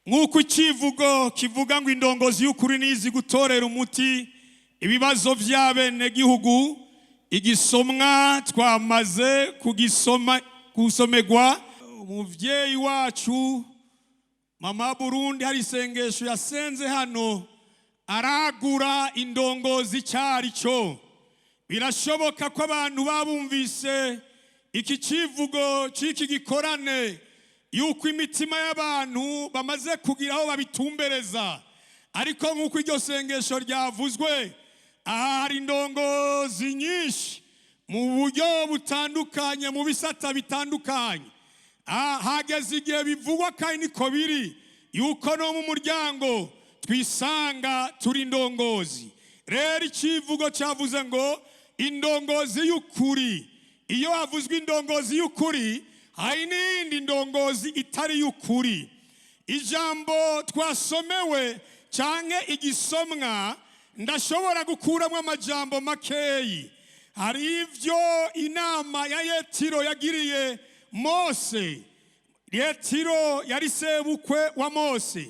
Nk'uko icivugo kivuga ngo indongozi y'ukuri nizi gutorera umuti ibibazo by'abenegihugu, igisomwa twamaze kugisoma gusomegwa. Umuvyeyi wacu Mama Burundi hari isengesho yasenze hano, aragura indongozi icyari cyo. Birashoboka ko abantu babumvise iki kivugo c'iki gikorane, yuko imitima y'abantu bamaze kugira aho babitumbereza. Ariko nk'uko iryo sengesho ryavuzwe aha, hari indongozi nyinshi mu buryo butandukanye, mu bisata bitandukanye. Hageze igihe bivugwa, kandi niko biri, yuko no mu muryango twisanga turi indongozi. Rero icivugo cyavuze ngo indongozi y'ukuri. Iyo havuzwe indongozi y'ukuri, hari n'iyindi ndongozi itari y'ukuri. Ijambo twasomewe canke igisomwa, ndashobora gukuramo amajambo makeyi. Hari ivyo inama ya Yetiro yagiriye Mose. Yetiro yari sebukwe wa Mose.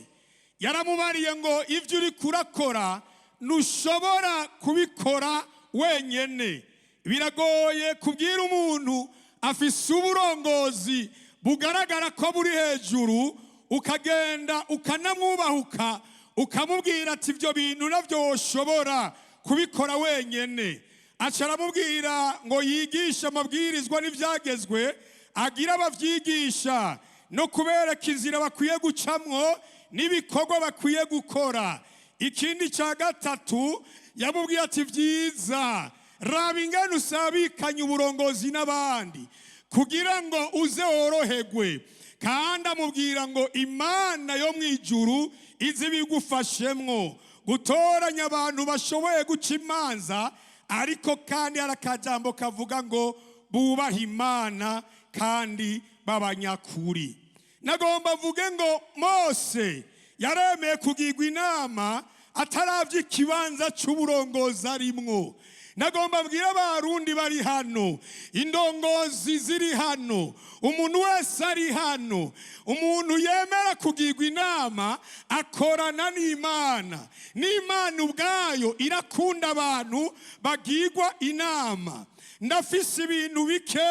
Yaramubariye ngo ibyo uri kurakora ntushobora kubikora wenyene. Biragoye kubwira umuntu afise uburongozi bugaragara ko buri hejuru, ukagenda ukanamwubahuka, ukamubwira ati ibyo bintu nabyo woshobora kubikora wenyene. Aca aramubwira ngo yigishe amabwirizwa n'ibyagezwe, agira abavyigisha no kubereka inzira bakwiye gucamwo n'ibikorwa bakwiye gukora. Ikindi cya gatatu yamubwiye ati byiza, raba ingene usabikanye uburongozi n'abandi kugira ngo uze woroherwe. Kandi amubwira ngo Imana yo mu ijuru izi bigufashemwo gutoranya abantu bashoboye guca imanza. Ariko kandi hari akajambo kavuga ngo bubaha Imana kandi b'abanyakuri. Nagomba mvuge ngo Mose yaremeye kugirwa inama ataravye ikibanza c'uburongozi arimwo. Nagomba mbwira Abarundi bari hano, indongozi ziri hano, umuntu wese ari hano, umuntu yemera kugirwa inama akorana n'Imana. N'Imana ubwayo irakunda abantu bagirwa inama. Ndafise ibintu bike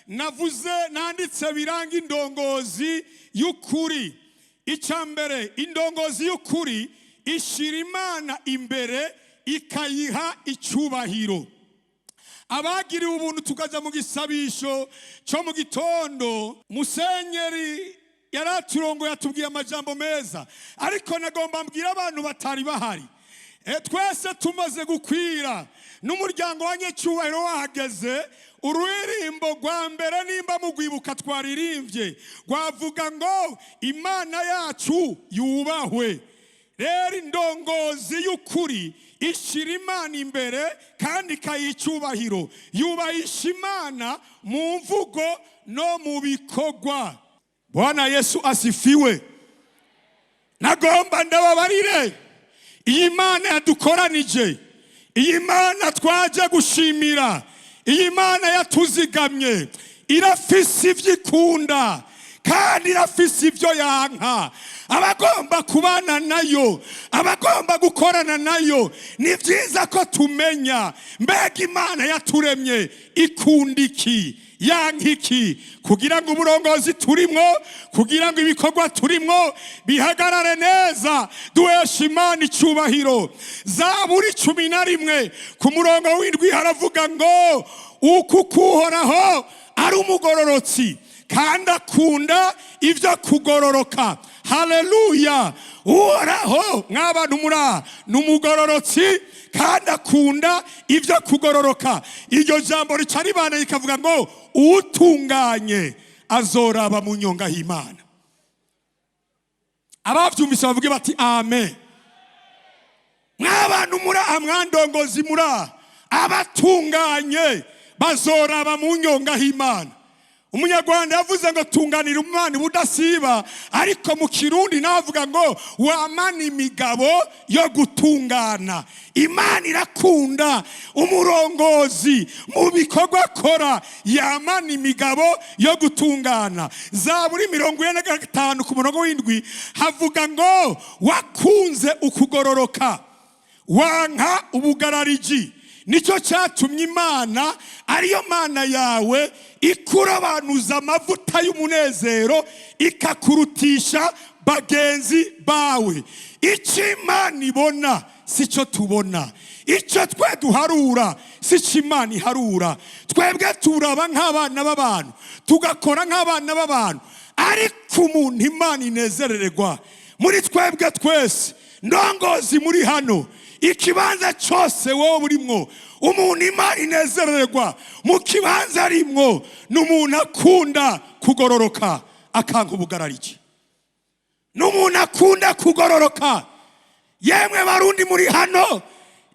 navuze, nanditse, biranga indongozi y'ukuri. Icya mbere, indongozi y'ukuri ishyira Imana imbere, ikayiha icyubahiro. Abagiriwe ubuntu tukaja mu gisabisho cyo mu gitondo, musenyeri yaraturongoye, atubwiye amajambo meza. Ariko nagomba mbwira abantu batari bahari. Twese tumaze gukwira n'umuryango wa nyecyubahiro wahageze, ururirimbo rwa mbere, nimba mugwibuka, twaririmbye rwavuga ngo Imana yacu yubahwe. Rero indongozi y'ukuri ishyira Imana imbere kandi ikayiha icyubahiro, yubahisha Imana mu mvugo no mu bikorwa. Bwana Yesu asifiwe. Nagomba ndababarire, iyi Mana yadukoranije, iyi Mana twaje gushimira, iyi Mana yatuzigamye, irafise ibyo ikunda kandi irafise ibyo yanka. Abagomba kubana nayo, abagomba gukorana nayo, ni byiza ko tumenya mbega Imana yaturemye ikunda iki, yanka iki, kugira ngo uburongozi turimwo, kugira ngo ibikorwa turimwo bihagarare neza, duheshe Imana icyubahiro. Zaburi 11 ku murongo w'7 haravuga ngo uku Uhoraho ari umugororotsi kandi akunda ibyo kugororoka. Haleluya! Uhoraho, mw'abantu muri aha, ni umugororotsi kandi akunda ibyo kugororoka. Iryo jambo rica ribana rikavuga ngo utunganye azoraba mu nyonga y'Imana. Abavyumvise bavuge bati amen. Mw'abantu muri aha, mwandongozi muri aha, abatunganye bazoraba mu nyonga y'Imana. Umunyarwanda yavuze ngo tunganira Umwana ubudasiba, ariko mu Kirundi navuga ngo wamana imigabo yo gutungana. Imana irakunda umurongozi mu bikorwa akora yamana imigabo yo gutungana. Zaburi 45 ku murongo w'7 havuga ngo wakunze ukugororoka, wanka ubugarariji, nicyo cyatumye Imana ariyo Mana yawe ikurobanuza amavuta y'umunezero, ikakurutisha bagenzi bawe. Icyo Imana ibona si cyo tubona, icyo twe duharura si cyo Imana iharura. Twebwe turaba nk'abana b'abantu, tugakora nk'abana b'abantu, ariko umuntu Imana inezerererwa muri twebwe twese, ndongozi muri hano, ikibanza cyose wowe urimwo, umuntu Imana inezererwa mu kibanza arimwo ni umuntu akunda kugororoka akanka ubugararike, ni umuntu akunda kugororoka. Yemwe Barundi muri hano,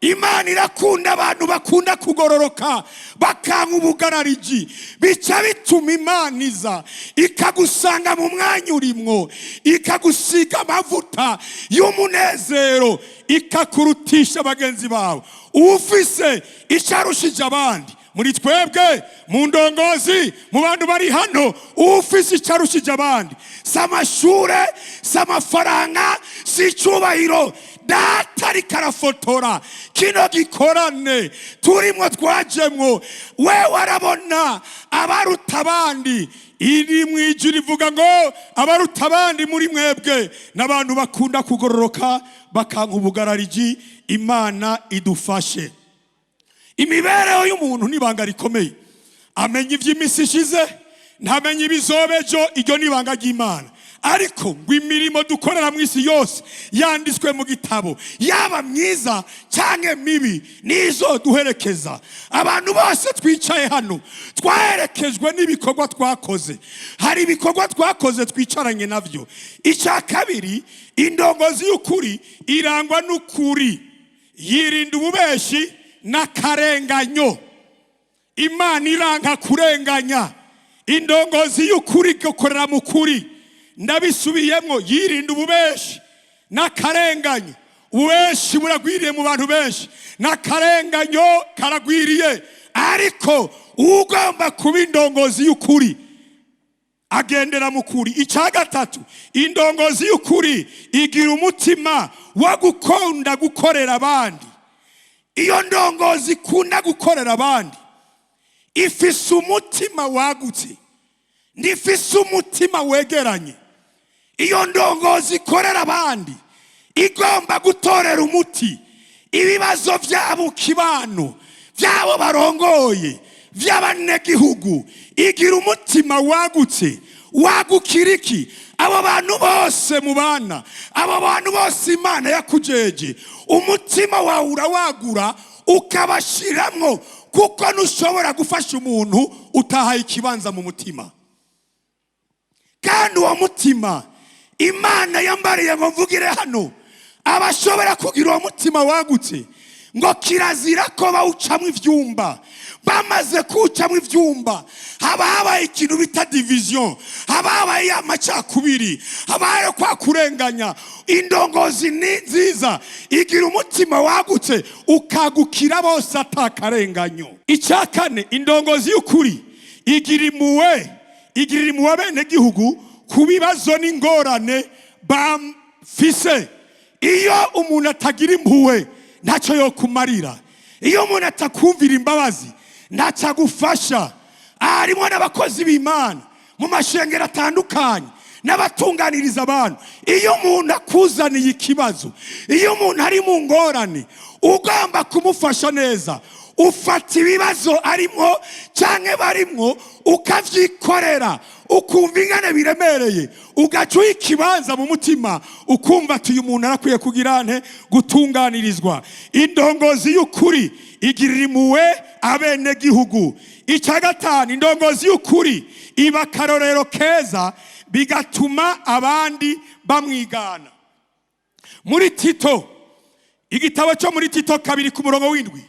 Imana irakunda abantu bakunda kugororoka bakanka ubugarariji. Bica bituma Imana iza ikagusanga mu mwanya urimwo, ikagusiga amavuta y'umunezero, ikakurutisha bagenzi bawe. Ufise icyo arushije abandi muri twebwe, mu ndongozi, mu bantu bari hano, ufise icyo arushije abandi si amashure, si amafaranga, si icyubahiro. Data ariko arafotora kino gikorane turimwo twajemwo, wewe arabona abaruta abandi. Iri mu ijuru ivuga ngo abaruta abandi muri mwebwe n'abantu bakunda kugororoka bakanka ubugarariji. Imana idufashe. Imibereho y'umuntu ni ibanga rikomeye. Amenya iby'iminsi ishize, ntamenya ibizoba ejo, iryo ni ibanga ry'Imana. Ariko ngo imirimo dukorera mu isi yose yanditswe mu gitabo, yaba myiza cyangwa mibi, nizo duherekeza. Abantu bose twicaye hano twaherekejwe n'ibikorwa twakoze. Hari ibikorwa twakoze twicaranye nabyo. Icya kabiri, indongozi y'ukuri irangwa n'ukuri, yirinda ububeshi n'akarenganyo. Imana iranga kurenganya. Indongozi y'ukuri igakorera mu kuri. Ndabisubiyemo, yirinda ububeshi n'akarenganyo. Ububeshi buragwiriye mu bantu benshi, n'akarenganyo karagwiriye, ariko ugomba kuba indongozi y'ukuri agendera mu kuri. Icya gatatu, indongozi y'ukuri igira umutima wo gukunda gukorera abandi. Iyo ndongozi ikunda gukorera abandi ifise umutima wagutse, ntifise umutima wegeranye. Iyo ndongozi ikorera abandi igomba gutorera umuti ibibazo byabo kibano, byabo barongoye, by'abanyagihugu. Igira umutima wagutse. Wagukira iki? Abo bantu bose mubana, abo bantu bose Imana yakujeje, umutima wawe urawagura ukabashiramwo, kuko ntushobora gufasha umuntu utahaye ikibanza mu mutima. Kandi uwo mutima Imana yambariye ngo mvugire hano, abashobora kugira uwo mutima wagutse, ngo kirazira ko bawucamo ibyumba. Bamaze kuwucamo ibyumba, haba habaye ikintu bita division, haba habaye amacakubiri, haba habaye kwa kurenganya. Indongozi ni nziza igira umutima wagutse, ukagukira bose atakarenganyo. Icya kane, indongozi y'ukuri igira impuhwe, igirira impuhwe abenegihugu ku bibazo n'ingorane bafise. Iyo umuntu atagira impuhwe ntacyo yo kumarira. Iyo umuntu atakumvira imbabazi ntacyo agufasha. Harimo n'abakozi b'Imana mu mashengero atandukanye n'abatunganiriza abantu. Iyo umuntu akuzaniye ikibazo, iyo umuntu ari mu ngorane, ugomba kumufasha neza. Ufata ibibazo arimo cyangwa barimwo ukabyikorera, ukumva ingana biremereye, ugaca uha ikibanza mu mutima, ukumva ati uyu muntu arakwiye kugira nte gutunganirizwa. Indongozi y'ukuri igirira impuhwe abenegihugu. Icya gatanu, indongozi y'ukuri iba akarorero keza, bigatuma abandi bamwigana. Muri Tito, igitabo cyo muri Tito 2 ku murongo w'7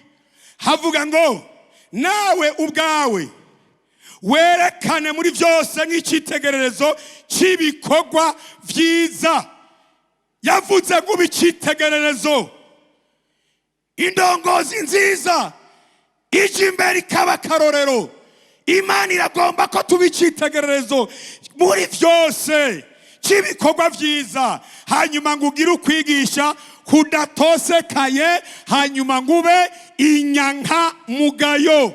havuga ngo nawe ubwawe Werekane muri byose nk'icyitegererezo cy'ibikorwa byiza. Yavuze ngo ube icyitegererezo. Indongozi nziza ijya imbere ikaba akarorero. Imana iragomba ko tuba icyitegererezo muri byose cy'ibikorwa byiza, hanyuma ngo ugire ukwigisha kudatosekaye, hanyuma ngo ube inyankamugayo.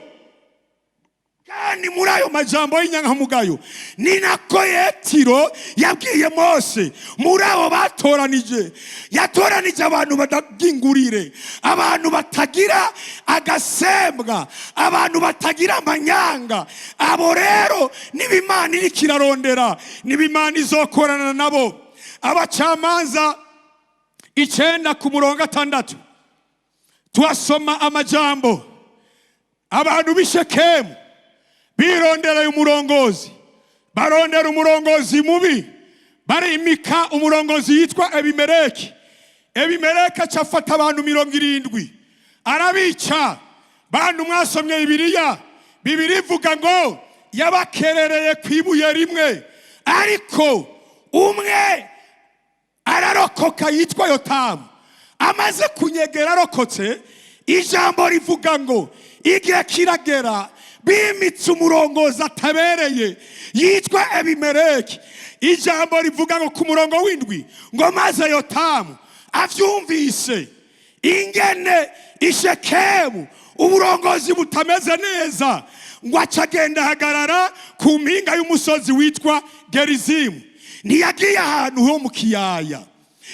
Kandi muri ayo majambo y'inyankamugayo ni nako Yetiro yabwiye Mose. Muri abo batoranije, yatoranije abantu badabyingurire, abantu batagira agasembwa, abantu batagira amanyanga. Abo rero niba Imana iriko irarondera, niba Imana izokorana nabo. Abacamanza 9 ku murongo 6 tuhasoma amajambo. Abantu b'i Shekemu birondereye umurongozi, barondera umurongozi mubi, barimika umurongozi yitwa Ebimeleki. Ebimeleki aca afata abantu 70 arabica. Bantu mwasomye Bibiliya, Bibiliya ivuga ngo yabakerereye ku ibuye rimwe, ariko umwe ararokoka yitwa Yotamu. Amaze kunyegera arokotse, ijambo rivuga ngo igihe kiragera bimitse umurongozi atabereye yitwa Ebimeleki. Ijambo rivuga ngo ku murongo w'7 ngo maze Yotamu avyumvise ingene i Shekemu uburongozi butameze neza, ngo aca agenda ahagarara ku mpinga y'umusozi witwa Gerizimu. Ntiyagiye ahantu ho mu kiyaya,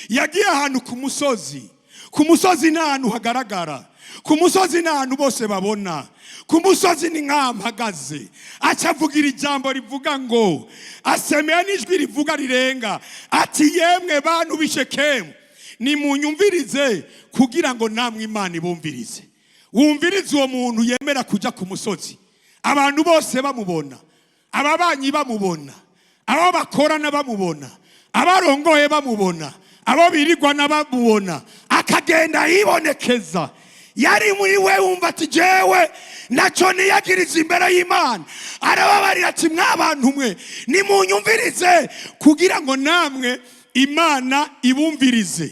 yagiye ahantu ku musozi. Ku musozi ni ahantu hagaragara, ku musozi ni ahantu bose babona, ku musozi ni nk'aho mpagaze. Aca avugira ijambo rivuga ngo, asemera n'ijwi rivuga rirenga, ati: "Yemwe bantu b'i Shekemu, nimunyumvirize kugira ngo namwe Imana ibumvirize." Wumvirize uwo muntu yemera kujya ku musozi, abantu bose bamubona, ababanyi bamubona, abo bakorana bamubona, abarongoye bamubona, abo birirwana bamubona, akagenda yibonekeza. Yari muri we wumva ati: "Jewe nacyo niyagiriza imbere y'Imana." Arababarira ati: "Mwabantu mwe, nimunyumvirize kugira ngo namwe Imana ibumvirize."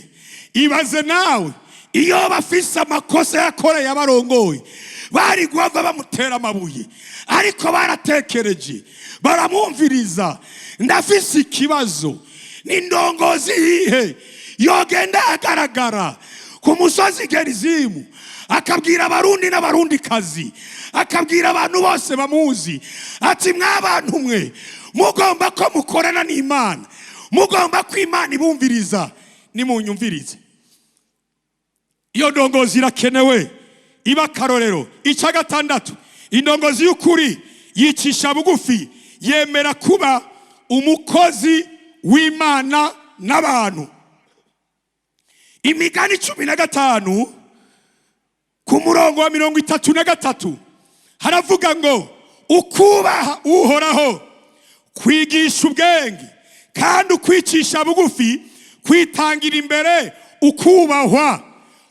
Ibaze nawe, iyo bafise amakosa yakoreye abarongoye, bari guhava bamutera amabuye, ariko baratekereje baramwumviriza. Ndafise ikibazo: ni ndongozi yihe yogenda ahagaragara ku musozi Gerizimu, akabwira Abarundi n'Abarundikazi, akabwira abantu bose bamuzi, ati: "Mwabantu mwe, mugomba ko mukorana n'Imana, mugomba ko Imana ibumviriza, nimunyumvirize"? Iyo ndongozi irakenewe, iba akarorero. Icya gatandatu, indongozi y'ukuri yicisha bugufi, yemera kuba umukozi w'Imana n'abantu. Imigani 15 ku murongo wa 33 haravuga ngo: "Ukubaha Uhoraho kwigisha ubwenge, kandi ukwicisha bugufi kwitangira imbere ukubahwa."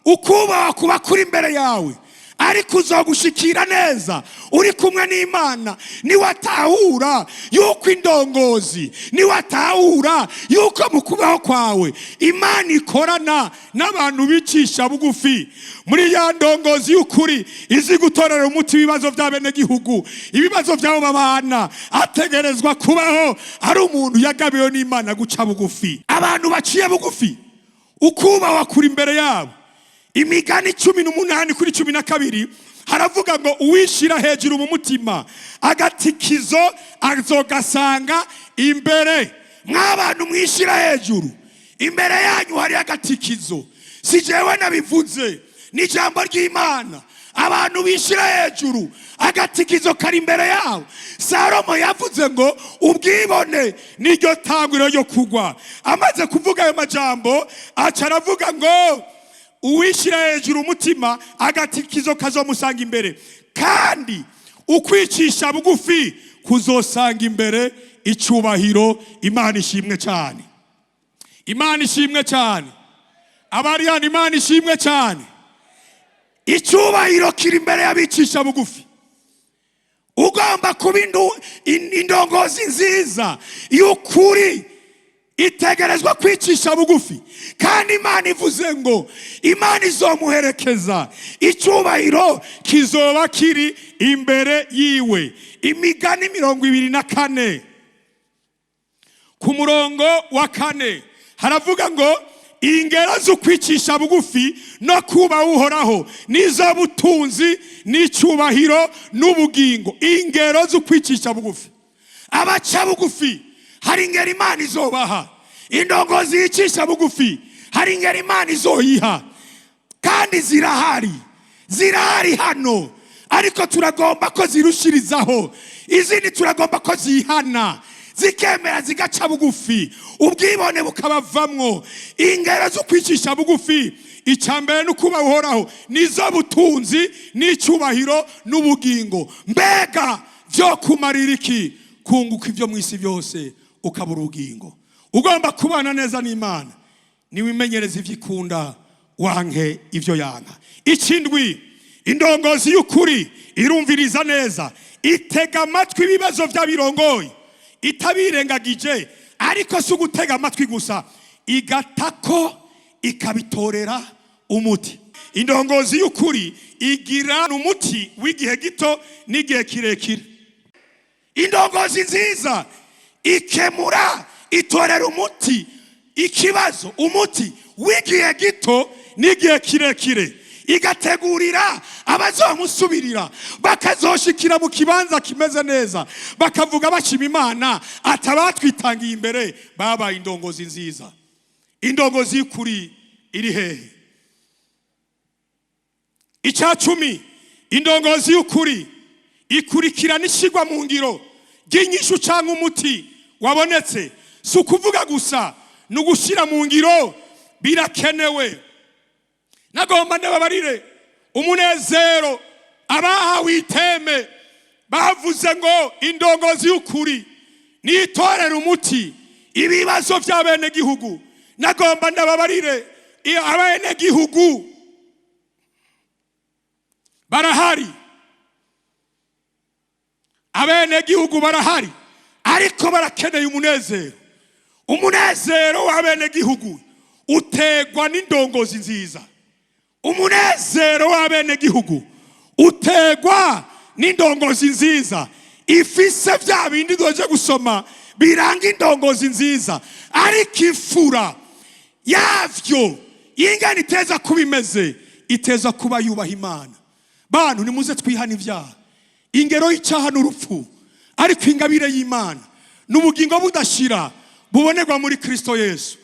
Ukubahwa kuba kuri imbere yawe, ariko uzogushikira neza uri kumwe n'Imana. Niwatahura yuko indongozi, niwatahura yuko mu kubaho kwawe Imana ikorana n'abantu bicisha bugufi, muri ya ndongozi y'ukuri izi gutorera umuti ibibazo by'abenegihugu, ibibazo by'abo babana, ategerezwa kubaho ari umuntu yagabiwe n'Imana guca bugufi. Abantu baciye bugufi ukubahwa kuri imbere yabo. Imigani 18 kuri 12 haravuga ngo: "Uwishira hejuru mu mutima, agatikizo azogasanga imbere." Mw'abantu mwishira hejuru, imbere yanyu hari agatikizo. Si jewe nabivuze, ni ijambo ry'Imana. Abantu bishira hejuru, agatikizo kari imbere yabo. Salomo yavuze ngo ubwibone niryo tanguriro ryo kugwa. Amaze kuvuga ayo majambo, aca aravuga ngo uwishyira hejuru umutima, agatikizo kazomusanga imbere, kandi ukwicisha bugufi kuzosanga imbere icyubahiro. Imana ishimwe cyane, Imana ishimwe cyane. Abari hano, Imana ishimwe cyane. Icyubahiro kiri imbere y'abicisha bugufi. Ugomba kuba indongozi nziza y'ukuri itegerezwa kwicisha bugufi. Kandi Imana ivuze ngo Imana izomuherekeza, icyubahiro kizoba kiri imbere yiwe. Imigani 24 ku murongo wa 4 haravuga ngo: "Ingero zo kwicisha bugufi no kuba Uhoraho nizo butunzi n'icyubahiro n'ubugingo." Ingero zo kwicisha bugufi, abaca bugufi, hari ingero Imana izobaha. Indongozi yicisha bugufi, hari ingero Imana izoyiha, kandi zirahari, zirahari hano, ariko turagomba ko zirushirizaho izindi. Turagomba ko zihana, zikemera, zigaca bugufi, ubwibone bukabavamwo. Ingero zo kwicisha bugufi, icya mbere ni ukuba Uhoraho, nizo butunzi n'icyubahiro n'ubugingo. Mbega byo kumarira iki kunguka ibyo mu isi byose ukabura ubugingo? Ugomba kubana neza n'Imana, niwimenyereza ibyo ikunda, wanke ibyo yanka. Ikindwi, indongozi y'ukuri irumviriza neza, itega amatwi ibibazo by'abirongoye itabirengagije. Ariko si ugutega amatwi gusa, igatako ikabitorera umuti. Indongozi y'ukuri igira umuti w'igihe gito n'igihe kirekire. Indongozi nziza ikemura, itorera umuti ikibazo, umuti w'igihe gito n'igihe kirekire, igategurira abazomusubirira bakazoshikira mu kibanza kimeze neza, bakavuga bashima Imana ati: "Abatwitangiye imbere babaye indongozi nziza." Indongozi y'ukuri iri hehe? Icya 10, indongozi y'ukuri ikurikirana ishyirwa mu ngiro ry'inyishu cyangwa umuti wabonetse. Si ukuvuga gusa, ni ugushyira mu ngiro, birakenewe. Nagomba ndababarire umunezero abahawe iteme bavuze ngo indongozi y'ukuri nitorera umuti ibibazo by'abenegihugu. Nagomba ndababarire, abenegihugu barahari, abenegihugu barahari, ariko barakeneye umunezero. Umunezero w'abenegihugu utegwa n'indongozi nziza. Umunezero w'abenegihugu utegwa n'indongozi nziza ifise bya bindi doje gusoma biranga indongozi nziza. Ariko ifura yavyo ingana iteza kuba imeze, iteza kuba yubaha Imana. Bantu, nimuze twihana ibyaha. Ingero y'icyaha n'urupfu, ariko ingabire y'Imana n'ubugingo budashira bubonerwa muri Kristo Yesu.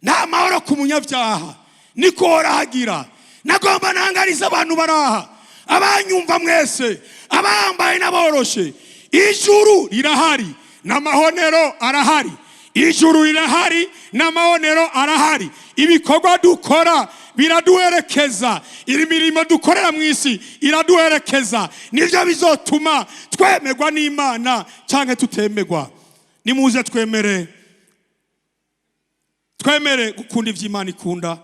Nta mahoro ku munyabyaha, niko horahagira. Nagomba ntangariza abantu baraha, abanyumva mwese, abambaye n'aboroshe: ijuru rirahari n'amahonero arahari. Ijuru rirahari n'amahonero arahari. Ibikorwa dukora biraduherekeza, imirimo dukorera mu isi iraduherekeza. Nibyo bizotuma twemerwa n'Imana cyangwa tutemerwa. Nimuze twemere, twemere gukunda iby'Imana ikunda,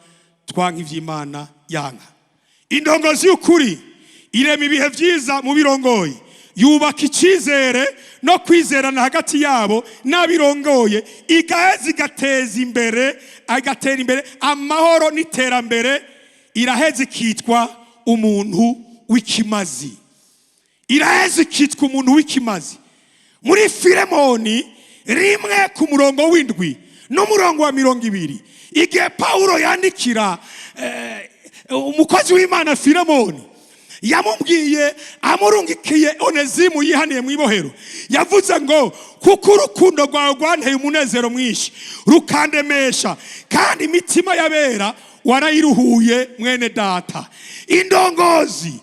twanka iby'Imana yanka. Indongozi y'ukuri irema ibihe byiza mu birongoye, yubaka icyizere no kwizerana hagati yabo n'abirongoye, igaheza igateza imbere, agatera imbere amahoro n'iterambere. Iraheza ikitwa umuntu w'ikimazi, iraheza ikitwa umuntu w'ikimazi. Muri Filemoni 1 ku murongo w'7 n'umurongo wa 20, igihe Pawulo yandikira umukozi w'Imana Filemoni, yamubwiye amurungikiye Onezimu yihaniye mu ibohero, yavuze ngo: "Kuko urukundo rwawe rwanteye umunezero mwinshi rukandemesha, kandi imitima y'abera warayiruhuye, mwene data." Indongozi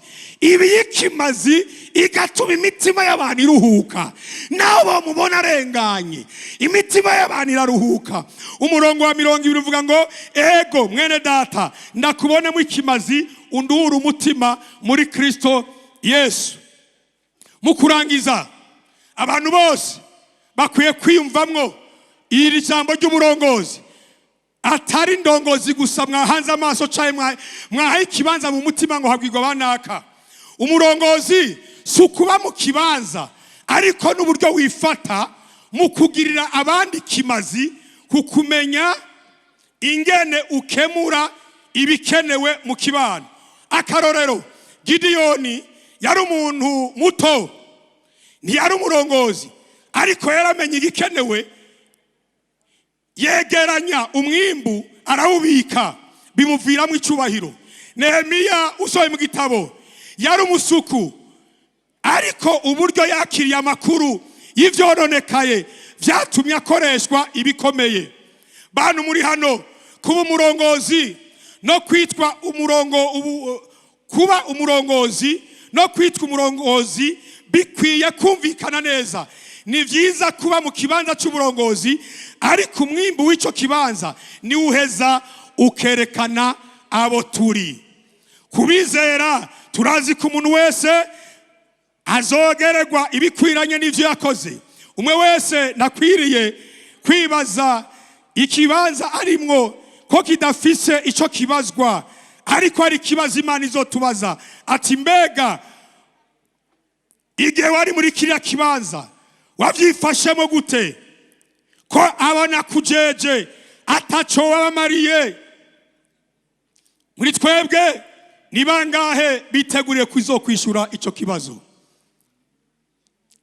ibi y'ikimazi igatuma imitima y'abantu iruhuka, naho bamubona arenganye, imitima y'abantu iraruhuka. Umurongo wa 20 uvuga ngo: "Ego mwene data, ndakubonemo ikimazi, unduhure umutima muri Kristo Yesu." Mu kurangiza, abantu bose bakwiye kwiyumvamwo iri jambo ry'uburongozi, atari indongozi gusa mwahanze amaso cyangwa mwahaye ikibanza mu mutima ngo habwirwa banaka. Umurongozi Si ukuba mu kibanza, ariko n'uburyo wifata mu kugirira abandi kimazi, ku kumenya ingene ukemura ibikenewe mu kibano. Akarorero, Gidiyoni yari umuntu muto, ntiyari umurongozi, ariko yaramenye igikenewe, yegeranya umwimbu arawubika, bimuviramo icyubahiro. Nehemiya, usohoye mu gitabo, yari umusuku, ariko uburyo yakiriye amakuru y'ivyononekaye vyatumye akoreshwa ibikomeye. Bantu muri hano, kuba umurongozi no kwitwa umurongo ubu, kuba umurongozi no kwitwa umurongozi bikwiye kumvikana neza. Ni byiza kuba mu kibanza cy'uburongozi, ariko umwimbu w'icyo kibanza niwo uheza ukerekana abo turi. Kubizera, turazi ko umuntu wese azogererwa ibikwiranye n'ibyo yakoze. Umwe wese nakwiriye kwibaza ikibanza arimwo ko kidafise icyo kibazwa, ariko hari ikibazo Imana izotubaza ati: "Mbega igihe wari muri kiriya kibanza wabyifashemo gute, ko abona kujeje ataco wabamariye?" Muri twebwe ni bangahe biteguriye kuzokwishyura icyo kibazo?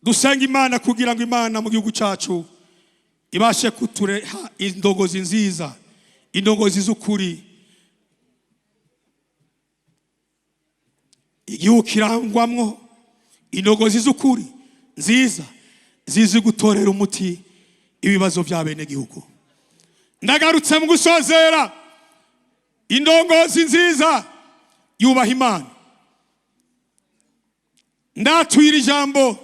Dusenga Imana kugira ngo Imana mu gihugu cyacu ibashe kutureha indongozi nziza, indongozi z'ukuri, igihugu kirangwamwo indongozi z'ukuri nziza, zizi gutorera umuti ibibazo bya bene gihugu. Ndagarutse mu gusozera. Indongozi nziza yubaha Imana. Ndatwira ijambo,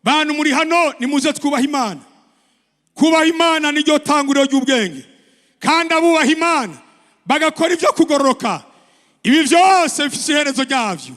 bantu muri hano, nimuze twubaha Imana. Kubaha Imana niryo tanguriro ry'ubwenge, kandi abubaha Imana bagakora ibyo kugororoka, ibi byose bifite iherezo ryabyo.